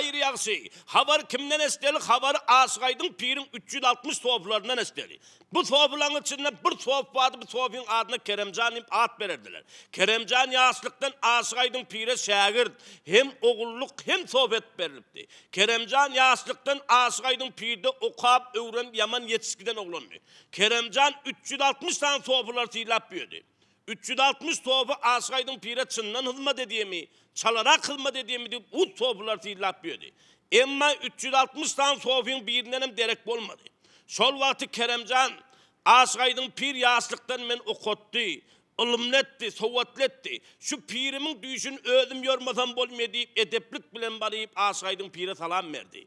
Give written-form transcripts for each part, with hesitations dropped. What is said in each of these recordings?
Haýyr-ýagşy. Habary kimden eşideli, habary Aşyk Aýdyň piriň 360 sopularyndan eşideli. Bu sopularyň içinde bir sop bardy, bu sopyň adyna Keremjan diýip at bererdiler. Keremjan ýaşlykdan Aşyk Aýdyň pire şägirt, hem ogullyk, hem sop edip berlipdi. Keremjan ýaşlykdan Aşyk Aýdyň pirde okap, öwrenip ýaman ýetişip giden oglandy. Keremjan 360 sany sopulary sylap büýedi. 360 sopy Aşyk Aýdyň pire çyndan hyzmat edýemi, çalarak hyzmat edýemi diýip uz sopulary sylap büýedi. Emma 360 sany sopyň birindenem derek bolmady. Şol wagty Keremjan, Aşyk Aýdyň pir ýaşlykdan meni okatdy, ylymly etdi, sowatly etdi. Şu pirimiň düýşüni özüm ýormasam bolmýa diýip, edeplik bilen baryp Aşyk Aýdyň pire salam berdi.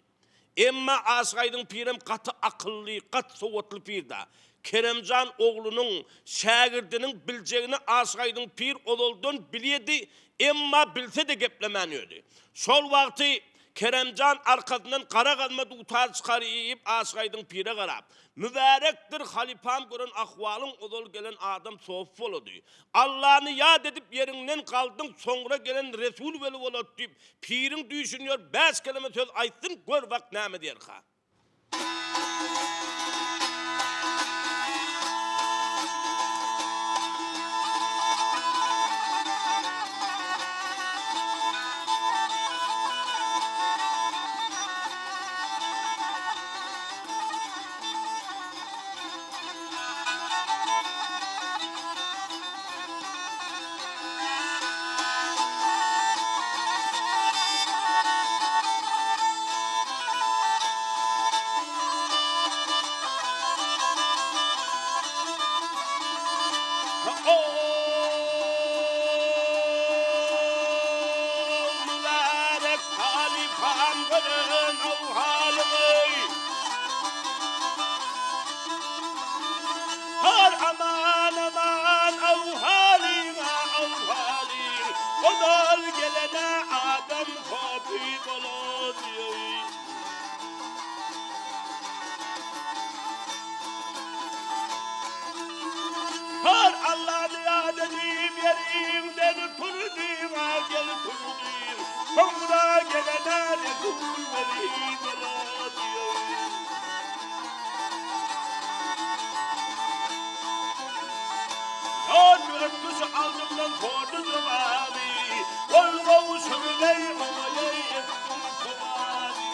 Emma Aşyk Aýdyň pirem gaty akylly, gaty sowatly pir-da. Keremjan oglunyň, şägirdiniň biljegini Aşyk Aýdyň pir ozaldan bilýedi, emma bilse-de geplemän ýördi. Şol wagty Keremjan arkasyndan gara gazma dutar çykaryp Aşyk Aýdyň pire garap, Mübärekdir halypam gören ahwalyň ozal gelen adam sopy bolady. Allany ýat edip ýeriňden galdyň soňra gelen Resul weli bolady diýip piriň düýşüni ýör bäş keleme söz aýtsyn gör bak näme diýerka. Mübärek halypam gören owhalyňy. Har aman aman awhalyň-a awhalyň, Ozal gelene adam sopy bolady. Har Allany ýat edip ýeriňden turdyň-a gel turdyň, Soňra gelene Resul weli bolady. Ýol ýöretgüç aldymdan sordy jogaby, Gol gowşurdy oňa etdim sowaly.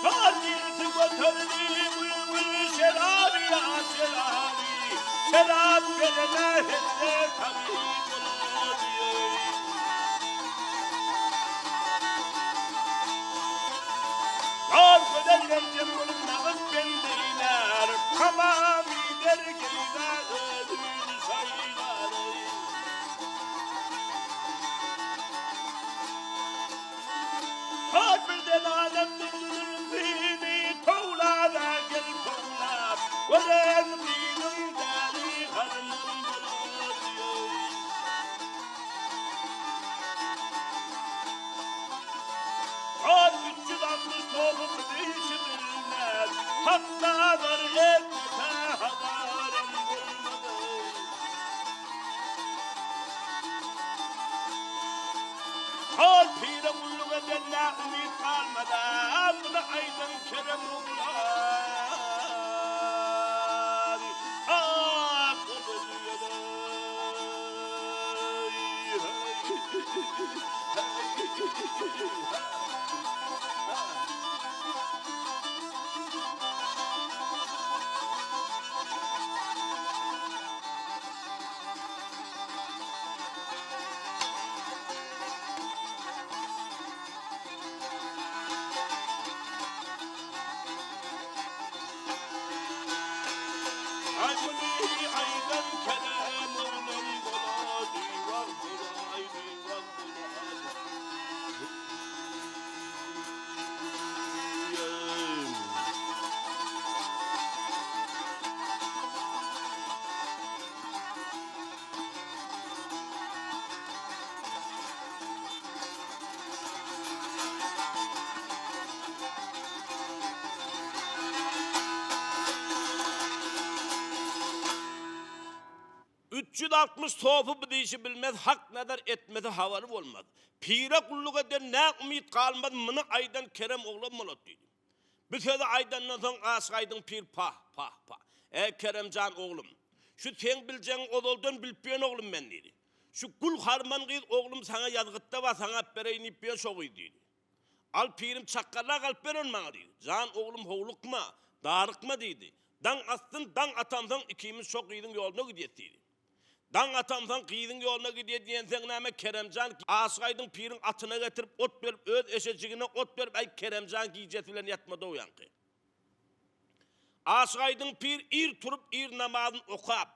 Ýol birisi göterdi gül-gül şeraby ýa şeraby, Şerap gelene helle tabyp bolady. Ýar gözel merjen bolup nagyş bendeýler, Tamam gider geýda özün saýlar. Her birden alem zülpüni towlap-a gel towlap, Gören gyzyň däli harman bolar diýeý. Ol 360 topuk dişi bilmez, Hatda bir etmese habaram bolmady. Ol pire gulluk edenine umyt galmady, Muny aýdan Kerem oglan, Ah, 360 sopy bu diýşi bilmez, hak nazar etmese habary bolmaz. Pire gulluk eden nä umyt galmaz, muny aýdan Kerem oglan bolat diýdi. Bu sözi aýdandan soň Aşyk Aýdyň pir pah, pah, pah. Eý, Keremjan oglum, şu seň biljegiňi ozaldan bilip ýören oglum men diýdi. Şu gül harman gyz oglum saňa ýazgytda bar, saňa alyp bereýin diýip ýören şo gyz diýdi. Al pirim çakgarrak alyp ber ony maňa diýdi. Jan oglum howlukma, darykma diýdi. Daň atsyn, daň atansoň ikimiz şo gyzyň ýoluna gidýäs diýdi. Daň atansoň gyzyň ýoluna gidýä diýenseň näme Keremjan Aşyk Aýdyň piriň atyna getirip ot berip öz eşejigine ot berip äý Keremjan gijesi bilen ýatmady o ýaňky. Aşyk Aýdyň pir ir turup ir namazyny okap,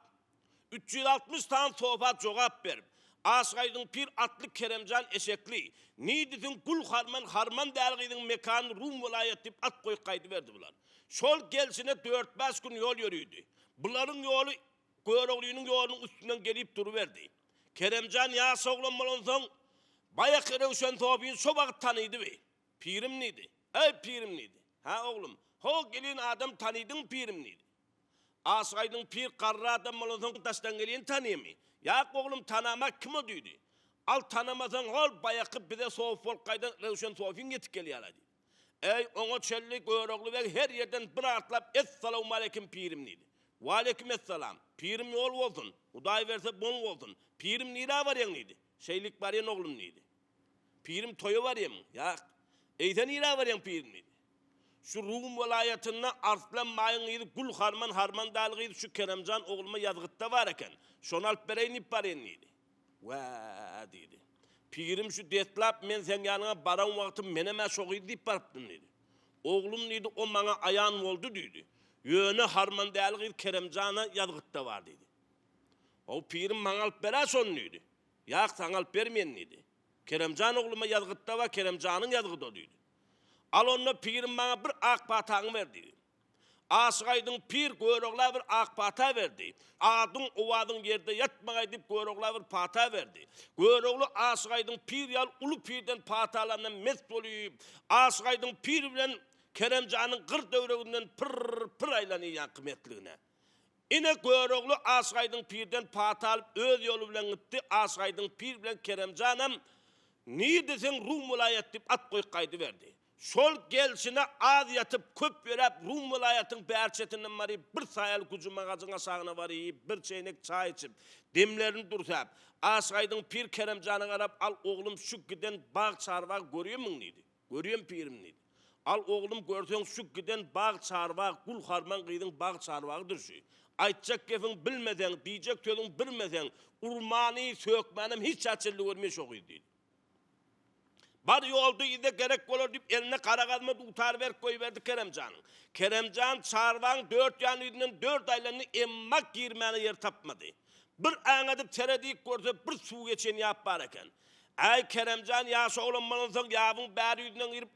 360 sany sofa jogap berip, Aşyk Aýdyň pir atly Keremjan eşekli, Nidisiň gul harman harman däl gyzyň mekany Rum welaýat diýip at goýup gaýdyberdi bular. Şol gelşine dört-bäş gün ýol ýörüdi. Bularyň ýoly Göroglynyň ýolunyň üstünden gelip duruberdi. Keremjan ýaş oglan bolansoň, baýaky Röwşen sopyny şo wagt tanydy bi. Pirim diýdi. Eý, pirim diýdi. Hä, oglum, ho gelin adam tanydyňmy pirim diýdi. Aşyk Aýdyň pir garry adam bolansoň daşdan geleni tanymy? Ýak, oglum, tanamak kim o diýdi. Al, tanamasaň, hol baýaky bize sopy bolup gaýdan Röwşen sopyň ýetip gelýär-ä diýdi. Eý, oňa çenli Görogly beg her ýerden bir atlap Essalawmaleýkim pirim diýdi. Waleýkim essalam. Pirim ýol bolsun. Hudaý berse bol bolsun. Pirim nirä barýaň diýdi. Şeýlik barýan oglum diýdi. Pirim toýa barýamyň? Ýak. Eýse nirä barýaň pirim diýdi. Şu Rum welaýatynda Arslan baýyň gyzy Gül Harman Harman daly gyzy şu Keremjan ogluma ýazgytda bar eken. Şony alyp bereýin diýip barýan diýdi. Wä, diýdi. Pirim şu deslap men seň ýanyňa baran wagtym menem-ä şo gyz diýip barypdym diýdi. Oglum diýdi, o maňa aýan boldy diýdi. Ýöne Harmandäli gyz Keremjana ýazgytda bar diýdi. How, pirim maňa alyp ber-ä şony diýdi. Ýak, saňa alyp bermeýin diýdi. Keremjan ogluma ýazgytda bar, Keremjanyň ýazgydy o diýdi. Al onda pirim maňa bir ak pataňy ber diýdi. Aşyk Aýdyň pir Görogla bir ak pata berdi. Adyň, owazyň ýerde ýatmagaý diýip Görogla bir pata berdi. Görogly Aşyk Aýdyň pir ýaly uly pirden pata alanda mes bolyp, Aşyk Aýdyň pir bilen Keremjanyň gyr döwreginden pyr, pyr aýlanýanky mertligine. Ine Görogly Aşyk Aýdyň pirden pata alyp öz ýoly bilen gitdi, Aşyk Aýdyň pir bilen Keremjanam Nirde seň Rum welaýat diýip at goýup gaýdyberdi. Şol gelşine az ýatyp, köp ýöräp, Rum welaýatyň bäri çetinden baryp, bir saýaly güjüm agajyň aşagyna baryp, bir çeýnek çaý içip, demlerini dürsäp, Aşyk Aýdyň pir Keremjana garap, Al, oglum, şu giden bag-çarbagy görýärmiň? diýdi. Görýän, pirim, diýdi. Al, oglum, görseň, şu giden bag-çarbag Gul Harman gyzyň bag-çarbagydyr şu. Aýtjak gepiň bilmeseň, diýjek sözüň birmeseň, urmany, sökmänem hiç zat çenli görmeýär şo gyz, diýdi. Bar ýolda yza gerek bolar diýip, eline gara gazma dutar berip goýberdi Keremjanyň. Keremjan çarwaň dört ýan ýüzünden dört aýlandy, emma girmäne ýer tapmady. Bir äňedip seredip görse, bir suw geçen ýap bar eken. Äý, Keremjan ýaş oglan bolansoň ýabyň bäri ýüzünden girip,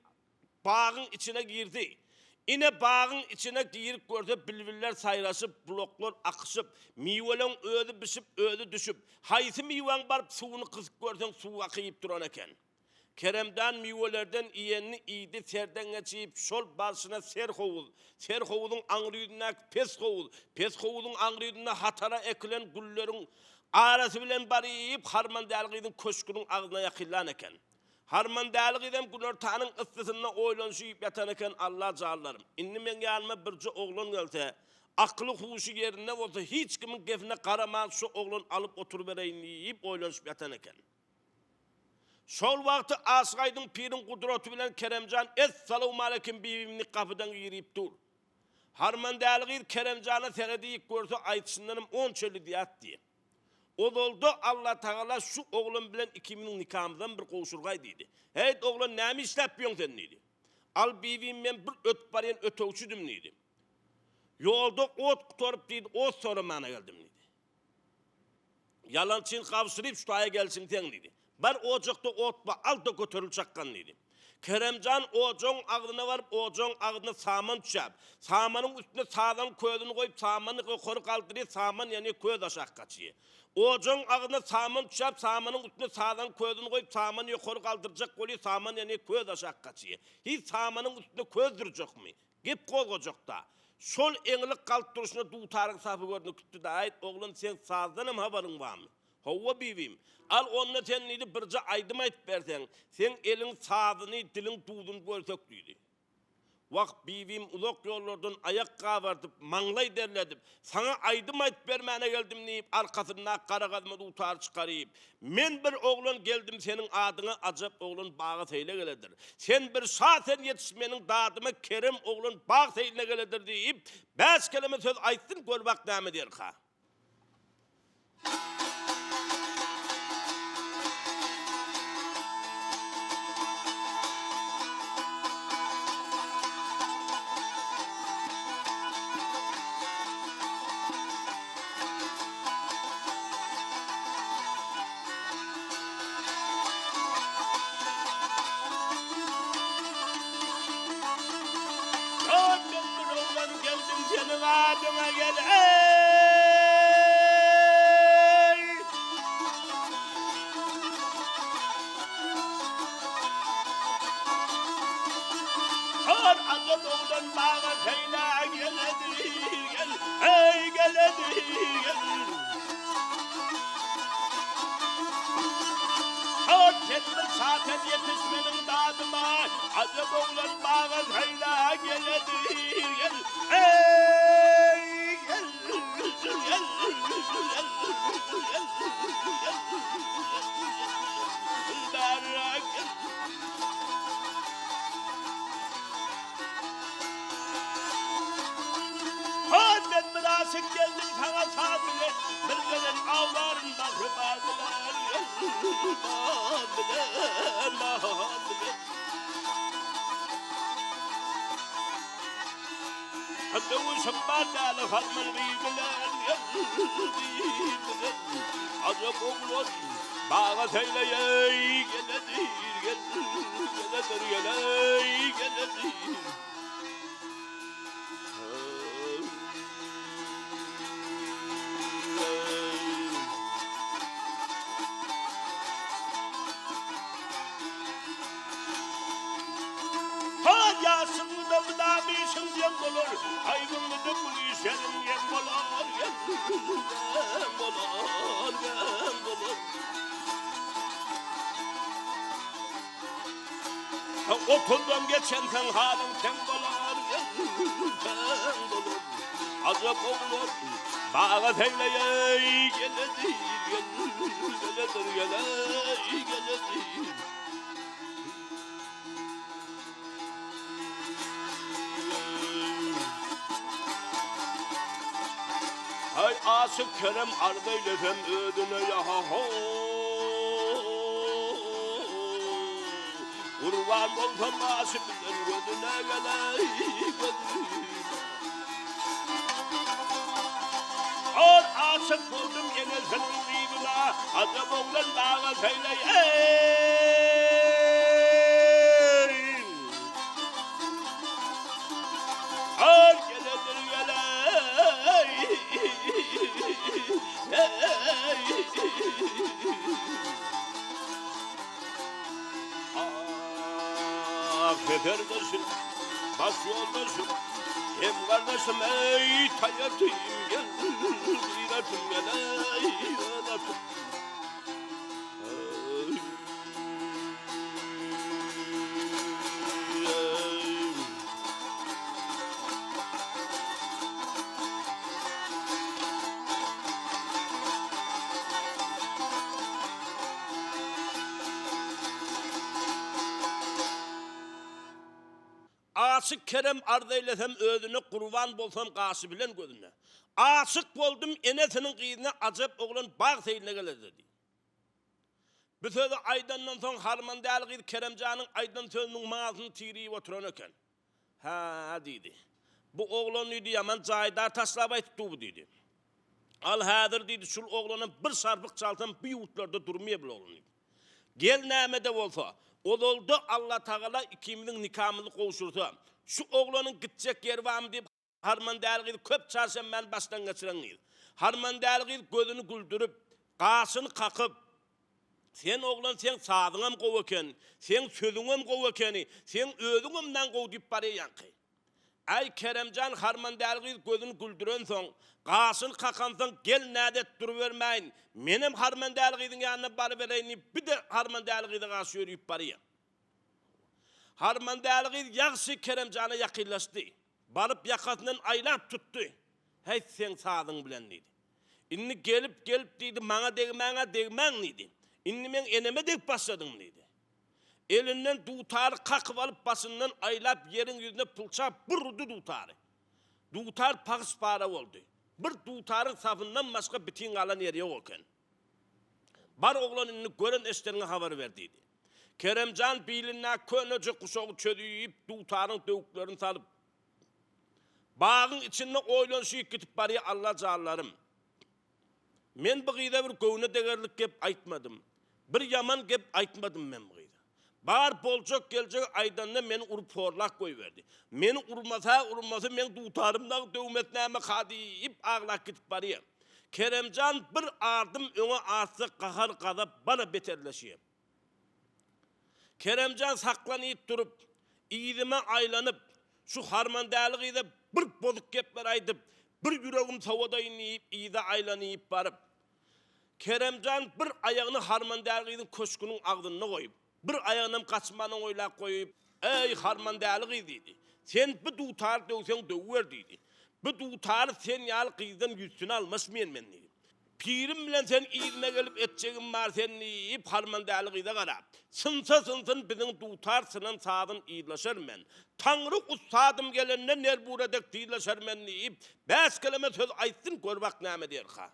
Bagyň içine girdi. Ine, bagyň içine girip görse, bilbiller saýraşyp, bulaklar akyşyp, miweleň özi bişip, özi düşüp, haýsy miwäň baryp suwuny gysyp görseň, suw akyp duran eken. Keremdan miwelerden iýenini iýdi, serden geçip, şol barşyna ser howuz, ser howuzyň aňry ýüzündäki pes howuz, pes howuzyň aňry ýüzünde hatara ekilen gülleriň arasy bilen baryp, Harmandäli gyzyň köşgüniň agzyna ýakynlan eken. Harmandäli gyzam günortanyň yssysynda oýlanyşyp ýatan eken, Alla janlarym, indi meň ýanyma birje oglan gelse, akyly-huşy ýerinde bolsa, hiç kimiň gepine garaman şo oglan alyp oturybereýin diýip oýlanyşyp ýatan eken. Şol wagty Aşyk Aýdyň piriň gudraty bilen Keremjan Essalawmaleýkim bibim diýip gapydan girip dur. Harmandäli gyz Keremjana seredip görse aýdyşyndanam onçelli diýat diýip. Ozalda Allatagala şu oglan bilen ikimiziň nikamyzam bir gowşurgaý diýdi. Heýt oglan näme işläp ýöň sen diýdi. Al bibim men bir ötüp barýan ötegçidim diýdi. Ýolda ot gutaryp diýdi ot soramana geldim diýdi. Ýalançyny gabşyryp şu taýa gelşiň seň diýdi. Bar ojakda ot bar al-da göteril çakgan diýdi. Keremjan ojagyň agzyna baryp ojagyň agzyna saman düşäp, samanyň üstüne sazanyň közüni goýup samany ýokary galdyrýar saman ýanýar köz aşak gaçýar. Ojagyň agzyna saman düşäp samanyň üstüne sazanyň közüni goýup samany ýokary galdyrjak bolýar saman ýanýar köz aşak gaçýar. Hiç samanyň üstünde köz durjakmy? Gep gozgajakda. Şol eňilik galyp durşuna dutaryň sapy görnüp gitdi-de, Aýt, oglan, seň sazdanam habaryň barmy? Hawa, bibim. Al, onda sen, diýdi, birje aýdym aýdyp berseň, seň eliň sazyny, diliň duzuny görsek, diýdi. Wah, bibim, uzak ýollardan aýak gabardyp, maňlaý derledip, saňa aýdym aýdyp bermäne geldim, diýip, arkasyndaky gara gazma dutary çykaryp, Men bir oglan geldim seniň adyňa ajap oglan baga seýle geledir. Sen bir şa sen ýetiş meniň dadyma kerem oglan bag seýline geledir diýip, bäş keleme söz aýtsyn gör bak näme diýerka. Gördüm bir oglan geldim seniň adyňa gel eý. Hor ajal oglan baga seýle geledir gel eý geledir gel. Hor sen bir çaten ýetiş meniň dadyma ajap oglan baga seýle geledir gel eý gel gel gel gel gel gel. Han men mynasyp geldim saňa saz bilen, Bir gelen awlaryn bagry bar bilen, Bar bilen, bar bilen. Döwüşim bar däli harman gyz bilen, Gyz bilen. Ajap oglan baga seýleýeý, Geledir, gel, geledir, geleý, geledir. Ha ýaşyňda mydam işiň diýen bolar, Aýbyňda gülüşeniň ýem bolar, ýem bolar, ýem bolar. Otuzdan geçensoň halyň teň bolar, teň bolar. Ajap oglan baga seýleýeý, geledir, geledir, geleý, geledir. Haý, aşyk Kerem arz eýlesem özüne ýa-ho-ho. Gurban bolsam gaşy bilen gözüne geleý, gözüne. Ar aşyk boldum enesiniň gyzyna, Ajap oglan baga seýleý-eý. Ar geledir geleý, eý. Ah, seferdeşim, baş ýoldaşym, hem gardaşym, eý, taýatym, gel, gyratym, gel, eý, gyratym. Aşyk Kerem arz eýlesem özüne Gurban bolsam gaşy bilen gözüne. Aşyk boldum enesiniň gyzyna Ajap oglan bag seýline geler dedi. Bu sözi aýdandan soň Harmandäli gyz Keremjanyň aýdan sözüniň manysyny tirip oturan eken. Hä, diýdi. Bu oglan diýdi, ýaman jaýdar taşlap aýtypdy bu diýdi. Al häzir diýdi, şul oglana bir şarpyk çalsam bu ýurtlarda durmaýar bul oglan diýdi. Gel näme-de bolsa, ozalda Allatagala ikimiziň nikamyzy gowşursa, şu oglanyň gitjek ýeri barmy diýip, Harmandäli gyz köp çarşenbäni başdan geçiren gyz. Harmandäli gyz gözüni güldürip, gaşyny kakyp, Sen oglan seň sazyňam gowy eken, seň sözüňem gowy ekeni, seň özüňem naň gowy diýip barýa ýaňky. Äý, Keremjan Harmandäli gyz gözüni güldürensoň, gaşyny kakansoň, gel nädet durubermäýin, menem Harmandäli gyzyň ýanyna barybereýin diýip, bir-de Harmandäli gyza garşy ýörüp barýar. Harmandäli gyz ýagşy Keremjana ýakynlaşdy. Baryp ýakasyndan aýlap tutdy. Häý, seň sazyň bilen diýdi. Indi gelip-gelip diýdi, maňa degmäň-ä degmäň diýdi. Indi meň eneme degip başladyň diýdi. Elinden dutary kakyp alyp başyndan aýlap ýeriň ýüzüne pylçap bir urdy dutary. Dutar pagyş-para boldy. Bir dutaryň sapyndan başga bitin galan ýeri ýok eken. Bar oglan indi gören eşdeniňe habar ber diýdi. Keremjan bilindäki köneje guşagy çözüp dutaryň döwüklerini salyp, bagyň içinde oýlanyşyp gidip barýar Alla janlarym. Men bu gyza bir göwne degerlik gep aýtmadym. Bir ýaman gep aýtmadym men bu gyza. Bar boljak geljegi aýdanda meni urup horlap goýberdi. Meni urmasa urmasy meň dutarym dagy döwmez nämeka diýip aglap gidip barýar. Keremjan bir adym öňe atsa gahar gazap bana beterleşýär. Keremjan saklanyp durup, yzyma aýlanyp, şu harmandäli gyza bir bozuk gepler aýdyp, bir ýüregim sowadaýyn diýip, yza aýlanyp baryp, Keremjan bir aýagyny harmandäli gyzyň köşgüniň agzynda goýup, bir aýagynam gaçmana oýlap goýup, Eý, harmandäli gyz diýdi, sen bu dutary döwseň döwüber diýdi. Bu dutary sen ýaly gyzdan ýüzsüne almaşmaýyn men diýdi. Pirim bilen sen yzyma gelip etjegim bar sen diýip, Harmandäli gyza garap, Synsa synsyn biziň dutar synan sazyn yzlaşar men. Taňry ussadym gelende nerbura dek dyzlaşar men diýip, bäş keleme söz aýtsyn, gör bak näme diýerka.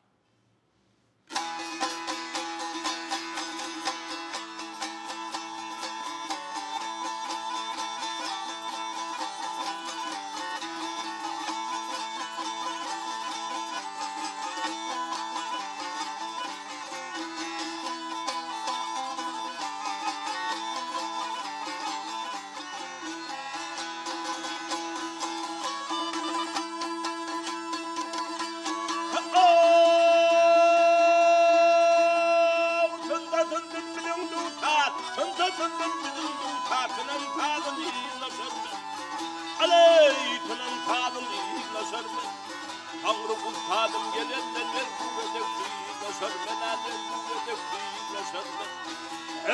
Taňry ussadym gelende nerburedek dyzlaşar men-ä nerburedek dyzlaşar men.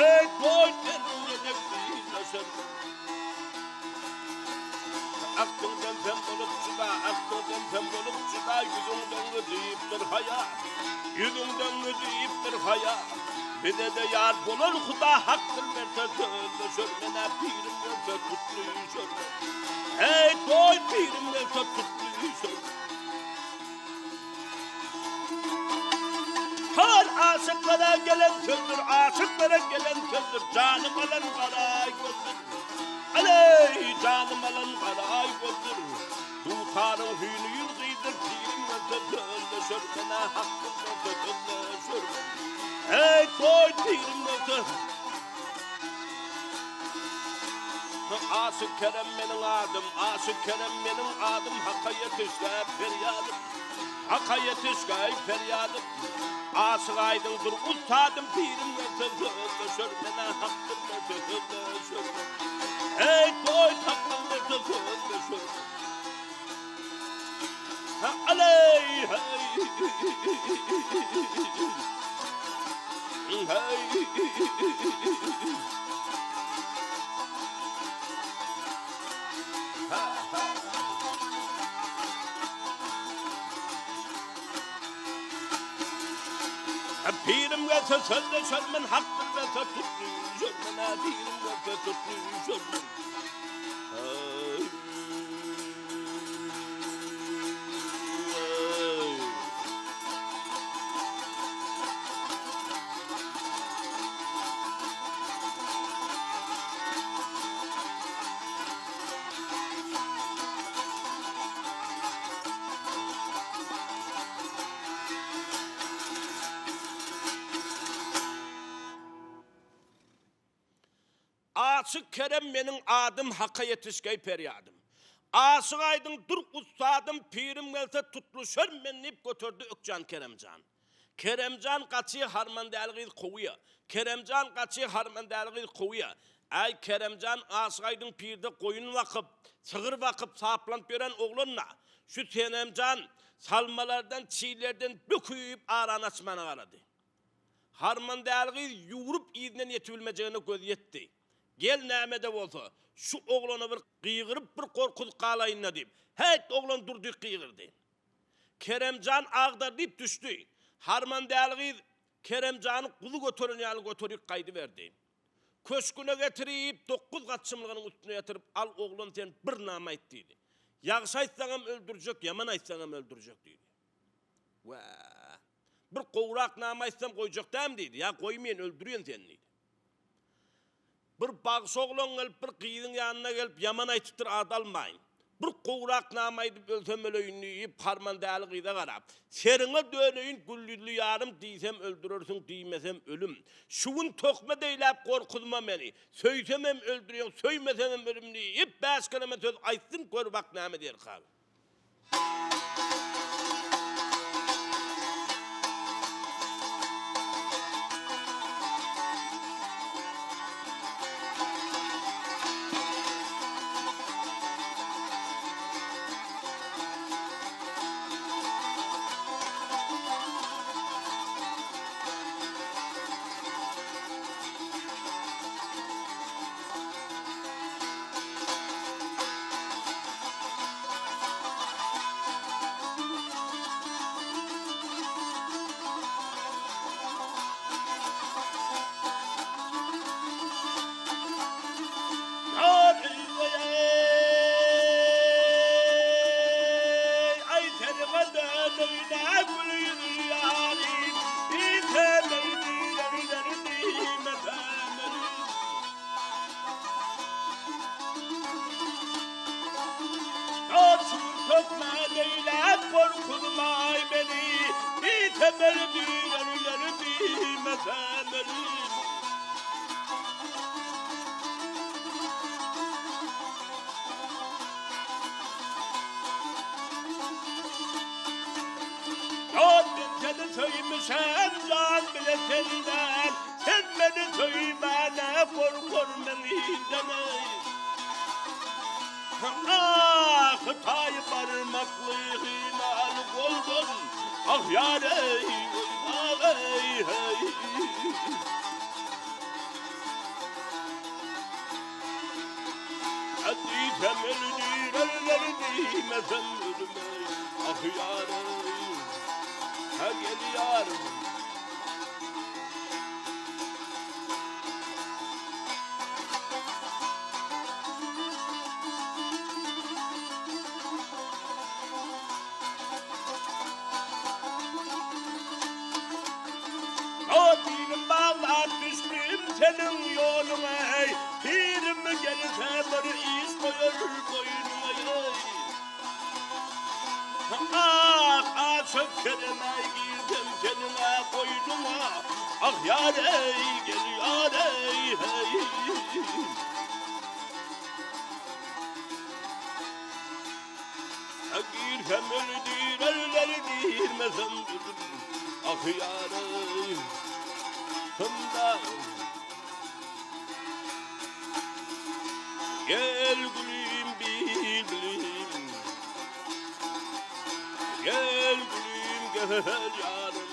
Eý, toý nerburedek dyzlaşar men. Akdyňdan sen bolup juda, akdyňdan sen bolup juda, ýüzüňden gyzypdyr haýa, ýüzüňden gyzypdyr haýa. Bize-de ýar bolar Huda hakdyr berse sözleşer men-ä pirim gelse tutly şer men. Eý, toý pirim gelse tutly şer men. Hal aşyklara gelen sözdür, aşyklara gelen sözdür, janym alan garaý gözdür. Aleý, janym alan garaý gözdür. Dutaryň hüýni ýüz gyzdyr, pirim gelse sözleşer, men-ä hakdyr gelse sözleşer. Eý, toý pirim gelse. Aşyk Kerem meniň adym, Aşyk Kerem meniň adym, Haka ýetişgä perýadym, Haka ýetişgäý perýadym. Aşyk aýdyňdyr ussadym, pirim gelse sözleşer, men-ä Hakdyr gelse sözleşer. Eý, toý Hakdyr gelse sözleşer. Ha, aleý, heý. Heý. Ha, ha. Pirim gelse sözleşer men, Hakdyr gelse tutuşar men, Pirim gelse tutuşar men. Hey. Aşyk Kerem meniň adym Haka ýetişgeý perýadym. Aşyk aýdyň dur ussadym pirim gelse tutluşar men diýip göterdi Ökjan Keremjan. Keremjan gaçy Harmandäli gyz kowýa. Keremjan gaçy Harmandäli gyz kowýa. Äý Keremjan Aşyk aýdyň pirde goýun bakyp. Sygyr bakyp, saplanyp ýören oglan-da, şu Senemjan salmalardan, çillerden böküp arany açmana garady. Harmandäli gyz ýüwrüp yzyndan ýetibilmejegine gözi ýetdi. Gel näme-de bolsa, şu oglana bir gygyryp bir gorkuzyp galaýyn-da diýip, Häýt oglan dur diýip gygyrdy. Keremjan agdarylyp düşdi. Harmandäli gyz Keremjany guzy göteren ýaly göterip gaýdyberdi. Köşgüne getirip, dokuz gat çymlygynyň üstüne ýatyryp, Al oglan sen bir nama aýt diýdi. Ýagşy aýtsaňam öldürjek, ýaman aýtsaňam öldürjek diýdi. Wä! Bir gowrak nama aýtsam goýjak dämi diýdi. Ýa goýmaýyn, öldürýän seni diýdi. Bir bagşy oglan gelip, bir gyzyň ýanyna gelip, ýaman aýtypdyr, ad almaýyn. Bir gowrak nama aýdyp ölsem öleýin diýip, Harmandäli gyza garap, Seriňe döneýin, gül ýüzli ýarym, diýsem öldürersiň, diýmesem ölüm. Şu gün töhmet eýläp gorkuzma meni. Söýsemem öldürýäň, söýmesemem ölüm diýip, bäş keleme söz aýtsyn, gör bak näme diýerka. Söýmüşem jan bile senden, Sen meni söýmäne gorkar men ilden eý. Ah, taý barmakly hynal goldan, Ah ýar eý, ah eý, heý. Diýsem öldürerler, diýmesem ölüm eý, Ah ýar eý, ha gel ýarym. Dilim baglap düşdüm seniň ýoluňa eý, Pirim gelse bir iş goýar boýnuňa eý. Ah, aşyk Kerem-eý girsem seniň-ä goýnuňa, Ah ýar eý, gel ýar eý, heý. Girsem öldürerler, girmesem ölüm, Ah ýar eý, hymda. Gel gülüm bilbilim Gel gülüm gel yarım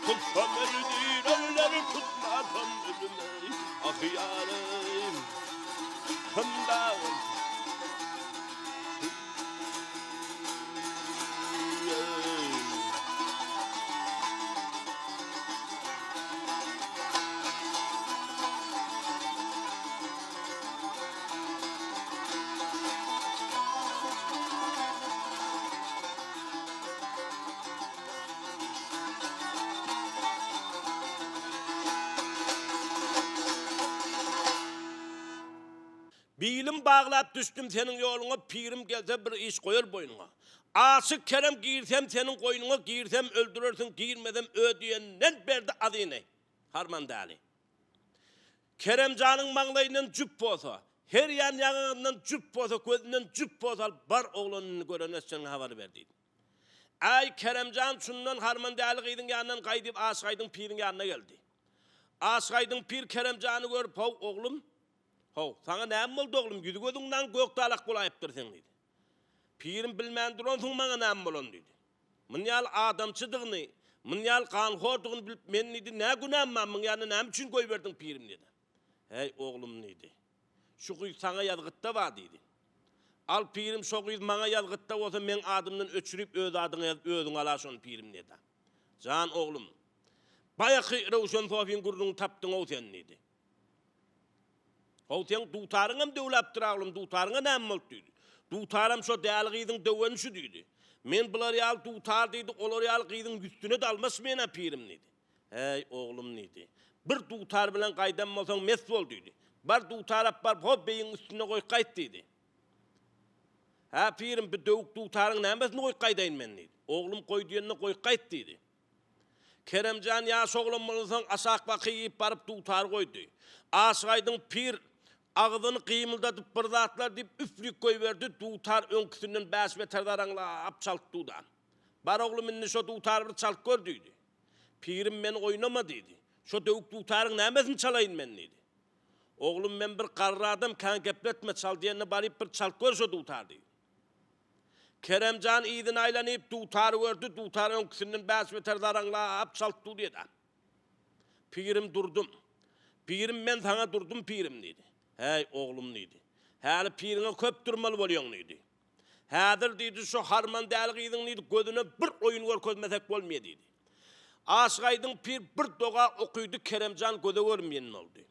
Tutsam öldürerler tutmasam ölüm ey Ah yarım Hımda Bilim baglap düşdüm seniň ýoluňa Pirim gelse bir iş goýar boýnuňa. Aşyk Kerem girsem seniň goýnuňa girsem öldürersiň girmesem ö diýenden berdi azyny Harmandäli. Keremjanyň maňlaýyndan jüp posa, her ýan ýaňagyndan jüp posa, gözünden jüp posa alyp bar oglan indi görene etjegiňi habar ber diýdi. Äý Keremjan şundan Harmandäli gyzyň ýanyndan gaýdyp Aşyk Aýdyň piriň ýanyna geldi. Aşyk Aýdyň pir Keremjany görüp how oglum. How, saňa näme boldy oglum, ýüzi-gözüň gök dalak bolaýypdyr seň diýdi. Pirim bilmän duransyň maňa näme bolany diýdi. Mun ýaly adamçydygyny, mun ýaly ganhordygyny bilip men diýdi, nä günäm bar, muň ýanyna näme üçin goýberdiň pirim diýdi. Häý, oglum diýdi. Şu gyz saňa ýazgytda bar diýdi. Al pirim şo gyz maňa ýazgytda bolsa meň adymdan öçürip öz adyňa ýazyp özüň ala şony pirim diýdi. Jan oglum, baýaky Röwşen sofyň gürrüňini tapdyň-ow sen diýdi. How seň dutaryňam döwläpdir oglum, dutaryňa näme boldy diýdi. Dutaram şo däli gyzyň döweni şu diýdi. Men bular ýaly dutar diýdi, olar ýaly gyzyň ýüstüne-de almas men-ä pirim diýdi. Häý, oglum diýdi. Bir dutar bilen gaýdan bolsaň mes bol diýdi. Bar dutar ap baryp ho beýiň üstünde goýup gaýt diýdi. Hä pirim, bu döwük dutaryň nämesini goýup gaýdaýyn men diýdi. Oglum goý diýende goýup gaýt diýdi. Keremjan ýaş oglan bolansoň aşak bakyp baryp dutary goýdy. Aşygaýdyň pir agzyny gymyldadyp bir zatlar diýip üflük goýberdi, dutar öňküsinden bäş beter daraňlap çalyp duda. Bar oglum indi şo dutary bir çalyp gör diýdi. Pirim meni oýnama diýdi. Şo döwük dutaryň nämesini çalaýyn men diýdi. Oglum men bir garry adam kän gepletme çal diýende baryp bir çalyp gör şo dutary diýdi. Keremjan yzyna aýlanyp, dutary gördi, dutar öňküsinden bäş beter zaraňlap çalyp dur diýdi. Pirim durdum. Pirim men saňa durdum pirim diýdi. Häý, oglum diýdi. Häli piriňe köp durmaly bolýaň diýdi. Häzir diýdi, şu harman däli gyzyň diýdi, gözüne bir oýun görkezmesek bolmaýa diýdi. Aşygaýdyň pir bir doga okydy, Keremjan göze görünmeýän boldy.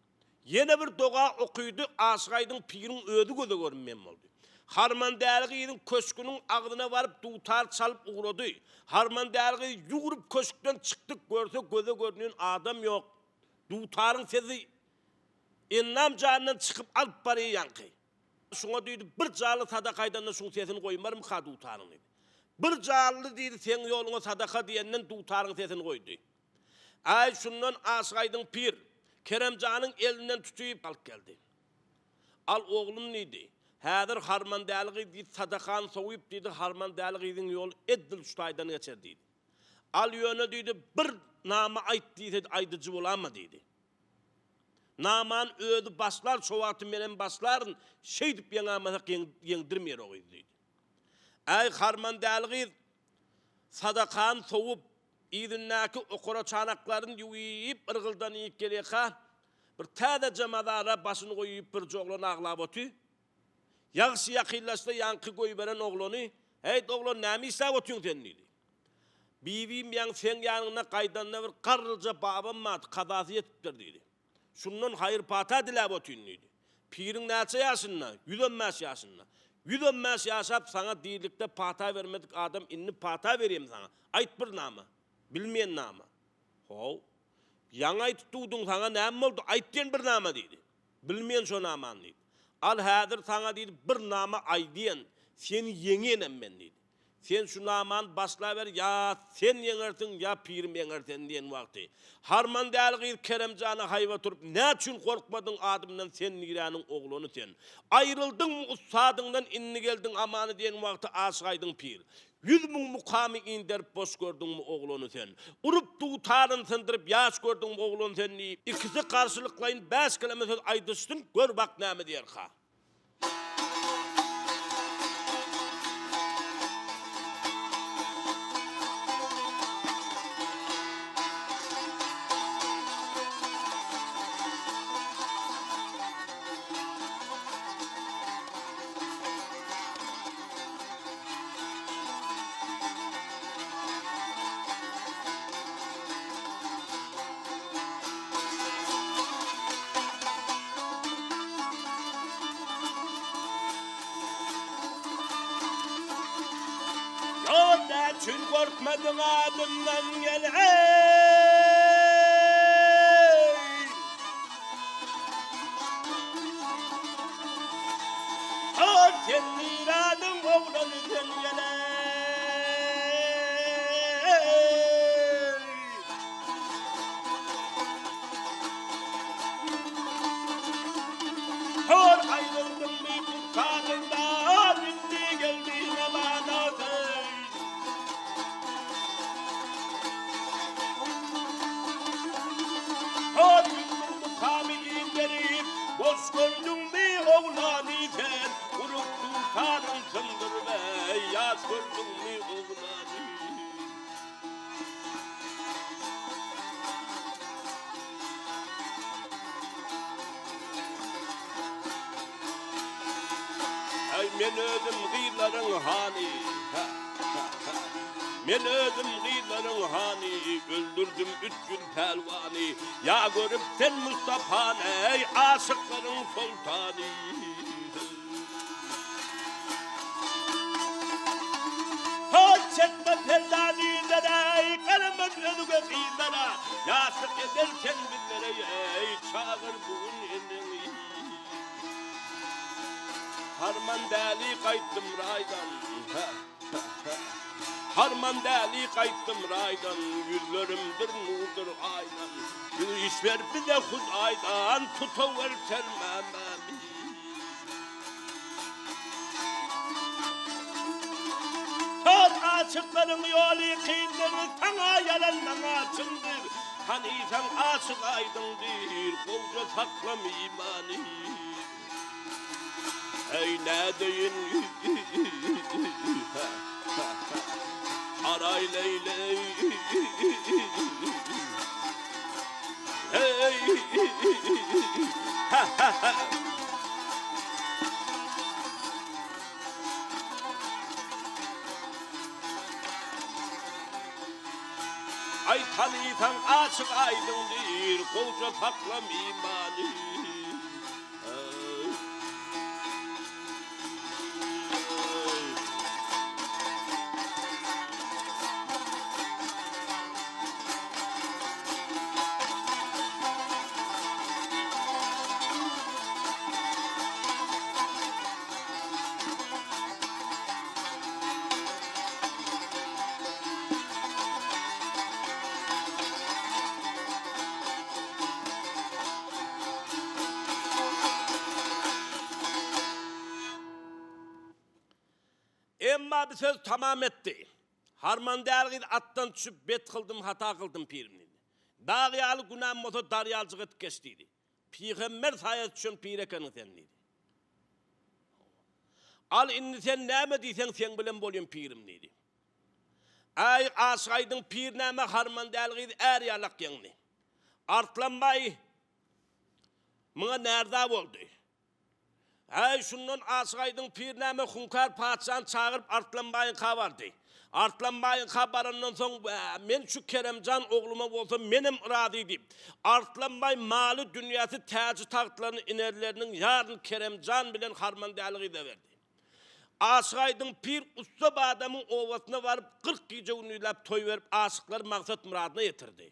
Ýene bir doga okydy, Aşygaýdyň piriň özi göze görünmeýän boldy. Harmandäli gyzyň köşgüniň agzyna baryp dutar çalyp ugrady. Harmandäli gyz ýüwrüp köşkden çykdy, görse göze görünýän adam ýok. Dutaryň sesi endam janyndan çykyp alyp barýar ýaňky. Şuňa diýdi, bir janly sadaka aýdanda şuň sesini goýmarmyka dutaryň diýdi. Bir janly diýdi, seň ýoluňa sadaka diýenden dutaryň sesini goýdy. Aý, şundan Aşygaýdyň pir, Keremjanyň elinden tutyp alyp geldi. Al, oglum diýdi. Häzir Harmandäli gyz diýdi, sadakany sowyp diýdi, Harmandäli gyzyň ýoly edil şu taýdan geçer diýdi. Al ýöne diýdi, bir nama aýt diýse aýdyjy bolama diýdi. Namany özi başlar, şo wagty menem başlaryn, şeýdip ýeňämasak ýeňdirmeýär o gyz diýdi. Äý, Harmandäli gyz sadakany sowup, Yzyndaky okara çanaklaryny ýuwup, yrgyldan iýip gelýärkä, bir täzeje mazara başyny goýup birje oglan aglap oty. Ýagşy ýakynlaşsa ýaňky goýberen oglany, Häýt oglan näme işläp otyň sen diýdi. Bibim ýaňy seň ýanyňda gaýdanda bir garryja babam bardy, kazasy ýetipdir diýdi. Şundan haýyr-pata diläp otyn diýdi. Piriň näçe ýaşynda? 115 ýaşynda. 115 ýaşap saňa dirilikde pata bermedik adam indi pata berýem saňa. Aýt bir nama. Bilmeýän nama. How. Ýaňy aýdyp durdyň saňa näme boldy? Aýt diýen bir nama diýdi. Bilmeýän şo namany diýdi. Al häzir saňa diýdi bir nama aýdýan. Seni ýeňenem men diýdi. Sen şu namany başlaber, ýa sen ýeňersiň, ýa pirim ýeňer seni diýen wagty. Harman däli gyz Keremjana haýbat urup, Näçün gorkmadyň adymdan, sen niräniň oglany sen? Aýryldyňmy ussadyňdan, indi geldiň amany diýen wagty Aşygaýdyň pir. 100000 mukamy inderip boş gördüňmi oglany sen? Urup dutaryn syndyryp ýaş gördüňmi oglany sen diýip, ikisi garşylyklaýyn bäş keleme söz aýdyşsyn, gör bak näme diýerka. Ýok näçün gorkmadyň adymdan gel eý. Hor sen niräniň oglany sen gel eý. Hor aýryldyňmy ussatyndan, indi geldiň amana sen. Men özüm gyzlaryň hany, ha, ha, ha. Men özüm gyzlaryň hany, öldürdim 300 pälwany. Ýa görüp sen Mustapany, eý, aşyklaryň soltany. Hoş çekme perdäni ýüzlere, eý, garaman özge gyzlara. Ýaşlyk eder sen bizlere, eý, çagyr bu gün eneňi. Harman däli gaýtdym raýdan, ha, ha, ha. Harman däli gaýtdym raýdan, ýüzlerimdir nurdur aýdan. Bu işler bize Hudaýdan, tutawer çermämämi. Tor aşyklaryň ýoly kyndyr, saňa ýalan maňa çyndyr. Tanysaň aşyk aýdyňdyr, gowja saklam imany. Eý nädeýin Haraý leý-leý Heý Ha-ha-ha Aý tanysaň aşyk aýdyňdyr, gowja saklam imany. Emma bir söz tamam etdi. Harman däl gyz atdan düşüp bet kyldym hata kyldym pirim diýdi. Dag ýaly günäm bolsa darýaljyk edip geç diýdi. Pygamber saýasy düşen pir ekeniň sen diýdi. Al indi sen näme diýseň seň bilen bolýan pirim diýdi. Äý aşyk aýdyň pir näme harman däl gyz är ýalak ýeňdi. Arslan baý muňa närza boldy. Äý, şundan Aşyk Aýdyň pir näme Huňkar patyşany çagyryp Arslan baýyňka bardy. Arslan baýyňka barandan soň, Men şu Keremjan ogluma bolsa menem razy diýip, Arslan baý maly-dünýäsi, täji-tagtlaryny, inerleriniň ýaryny Keremjan bilen Harmandäli gyza berdi. Aşyk Aýdyň pir ussa badamyň obasyna baryp, 40 gije-gündizläp toý berip, aşyklary maksat-myradyna ýetirdi.